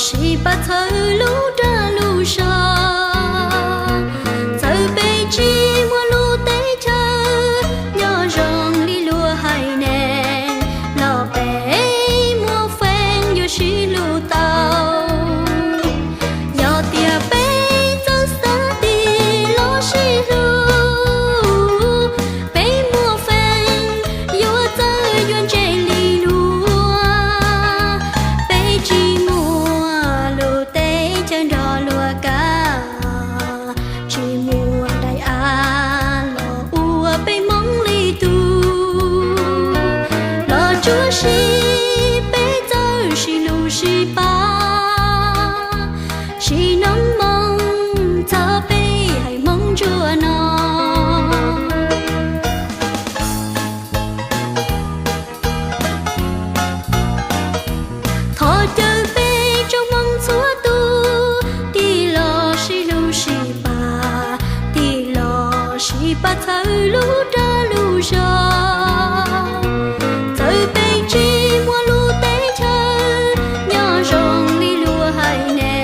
Sib pab txhawb lub dag lub zog, txawm peb tsis muaj lub teb chaws nyob zoo li luag hais ne, los peb muaj feem yuav sib hlub tau. Yog tias peb txawj xav tig los sib hlub, peb muaj feem yuav txawj yuav ntse li luag. Peb tsis muaj lub teb chaws nrog luag kav, tsis muaj daim av los ua peb hmoov li tus, los tsuav si peb txawj sib hlub sib pab, sib noob moo txog peb haiv Hmoob ntsuab no. Thov caw peb tsoom Hmoob txhua tus, tig los sib hlub sib pab, tig los sib pab txhawb lub dag lub zog. Txawm peb tsis muaj lub teb chaws nyob zoo li luag hais ne,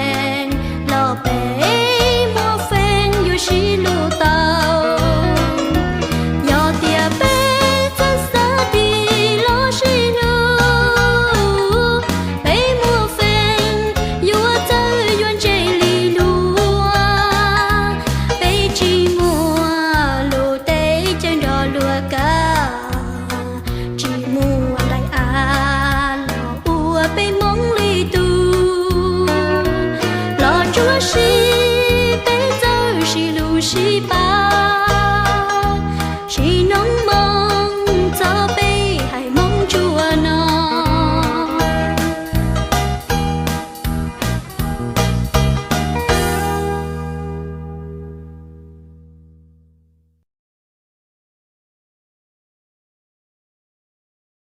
los peb muaj feem yuav sib hlub tau. Yog tias peb txawj xav tig los sib hlub, peb muaj feem yuav txawj yuav ntse li luag. Peb tsis muaj lub teb chaws nrog luag kav, tsis muaj daim av los ua peb hmoov li tus, los tsuav si peb txawj sib hlub sib pab.